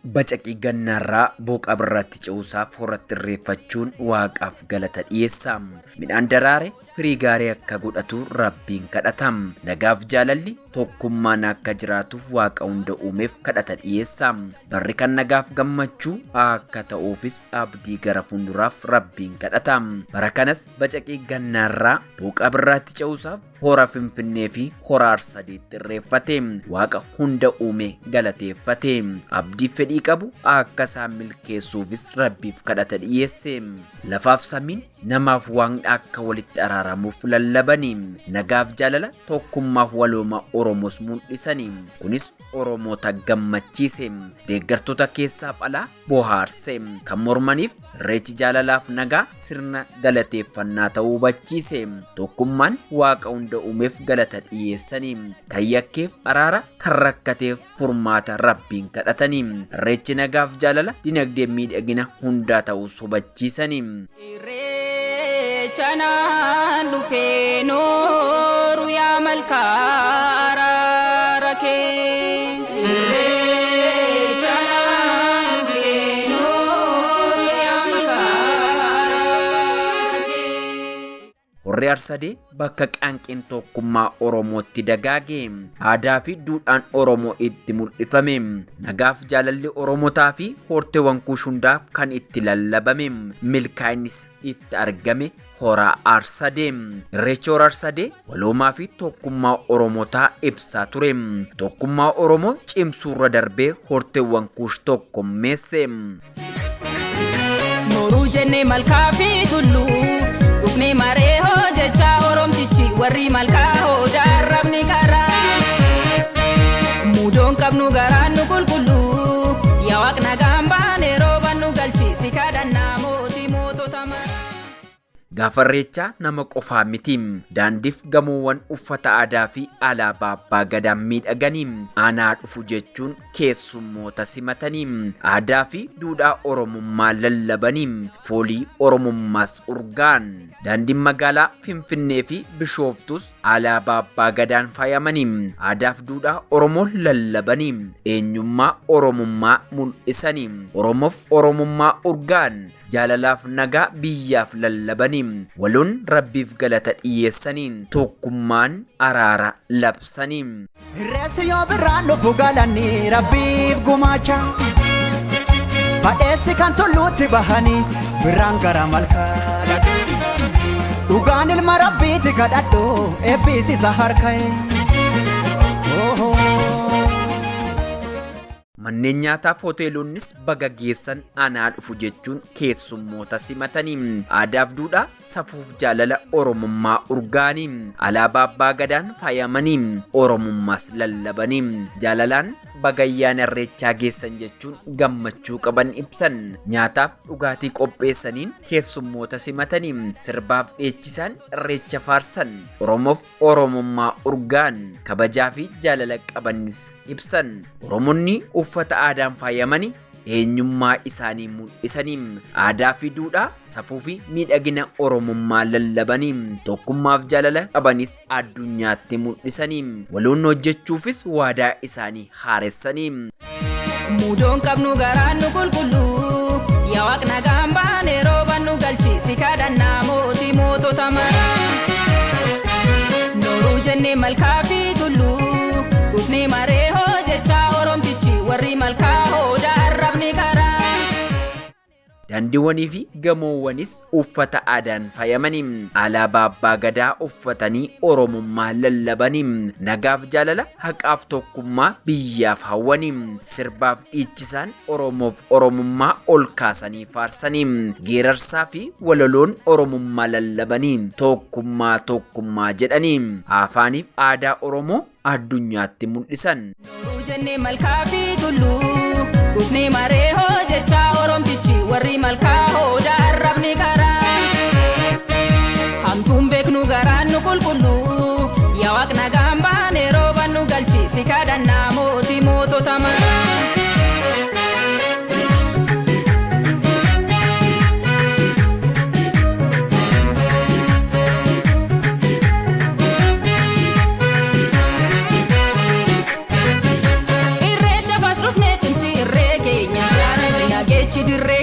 Bacaqii gannaarraa booqa birraatti ce'uusaaf horatti irreeffachuun Waaqaaf galata dhiyeessa. Midhaan daraare firii gaarii akka godhatu Rabbiin kadhata. Nagaaf jaalalli tokkummaan akka jiraatuuf Waaqa hunda uumeef kadhata dhiyeessa. Barri kan nagaaf gammachuu akka ta'uufis abdii gara fuulduraaf Rabbiin kadhata. Bara kanas bacaqii gannaarraa booqa birraatti ce'uusaaf hora Finfinnee fi hora Arsadiitti irreeffate. Waaqa hunda uume galateeffate. Abdii fedhii qabu akka isaan milkeessuufis Rabbiif kadhata dhiyeesse. Lafaaf samiin namaaf waaqni akka walitti araaramuuf lallabani. Nagaaf jaalala tokkummaaf walooma Oromoos mul'isani. Kunis Oromoota gammachiise. Deeggartoota keessaaf alaa bohaarse. Kan mormaniif Irreechi jaalalaaf nagaa sirna galateeffannaa ta'uu hubachiise. Tokkummaan Waaqa hunda uumeef galata dhiyeessani. Kan yakkeef araara, kan rakkateef furmaata Rabbiin kadhatani. Irreechi nagaaf jaalala, dinagdee miidhagina hundaa ta'uus hubachiisani. Irreecha naan dhufee nooru yaa malkaa araara kee. Irreecha naan dhufee nooru yaa malkaa araara kee. Horri Arsadee bakka qaanqeen tokkummaa Oromootti dagaage, aadaa fi duudhaan Oromoo itti mul'ifame, nagaaf jaalalli Oromotaa fi horteewwan Kuush hundaaf kan itti lallabame, milkaa'innis itti argame Hora Arsadee. Irreechi Hora Arsadee waloomaa fi tokkummaa Oromotaa ibsaa ture. Tokkummaa Oromoo cimsuurra darbee horteewwan Kuush tokkommeesse. Nooruu jennee malkaa fi tulluu dhufnee maree hoo jecha Oromtichi warri malkaa hoo daarrabni karaa. Mudoon qabnu garaan nu qulqulluu yaa waaqna gaambaan rooban nu galchi si kadhannaa mootii mootota mara. Gaafa Irreechaa nama qofaa miti. Daandiif gamoowwan uffata aadaa fi alaabaa abbaa gadaan miidhaganii aanaa dhufu jechuun keessummoota simatanii aadaa fi duudhaa Oromummaa lallabanii foolii Oromummaas urgaan. Daandiin magaalaa Finfinnee fi Bishooftus alaabaa abbaa gadaan faayamanii aadaa fi duudhaa Oromoo lallabanii eenyummaa Oromummaa mul'isanii Oromoof Oromummaa urgaan. Jaalalaaf nagaa biyyaaf lallabanii waloon Rabbiif galata dhiyeessanii tokkummaan araara labsanii. Irreessi yoo birraan dhufu galanni Rabbiif gumaacha. Badheessi kan tulluutti bahanii birraan gara malkaa dhaqu. Dhugaan ilma Rabbiiti kadhadhu eebbisiisa harka'e. Manneen nyaataaf hoteelonnis baga geessan anaa dhufu jechuun keessummoota simatanii aadaaf duudhaa safuuf jaalala Oromummaa urgaanii alaabaa abbaa gadaan faayamanii Oromummaas lallabanii jaalalaan baga ayyaana Irreechaa geessan jechuun gammachuu qaban ibsan. Nyaataaf dhugaatii qopheessaniin keessummoota simatanii sirbaaf dheechisaan Irreecha faarsan. Oromoof Oromummaa urgaan kabajaa fi jaalala qabanis ibsan. Oromonni uffata aadaan faayamanii eenyummaa isaanii mul'isanii aadaa fi duudhaa safuu fi miidhagina Oromummaa lallabanii tokkummaaf jaalala qabanis addunyaatti mul'isanii waloon hojjechuufis waadaa isaanii haaressanii. Mudoon qabnu garaan nu qulqulluu yaa waaqna gaambaan rooban nu galchi si kadhannaa mootii mootota mara. Nooruu jennee malkaa fi tulluu dhufnee maree hoo jecha Oromtichi warri malkaa hoo daarrabni karaa. Daandiiwwanii fi gamoowwanis uffata aadaan faayamanii alaabaa abbaa gadaa uffatanii Oromummaa lallabanii nagaaf jaalala haqaaf tokkummaa biyyaaf hawwanii sirbaaf dhiichisaan Oromoof Oromummaa ol kaasanii faarsanii geerarsaa fi walaloon Oromummaa lallabanii tokkummaa tokkummaa jedhanii afaaniif aadaa Oromoo addunyaatti mul'isan. Nooruu jennee malkaa fi tulluu dhufnee maree hoo jecha Oromtichi warri malkaa hoo daarrabni karaa. Hamtuun beeknu garaan nu qulqulluu yaa waaqna gaambaan rooban nu galchi si kadhannaa mootii mootota mara. Irreecha fas dhufnee cimsi irree keenya. Irreechi dirree.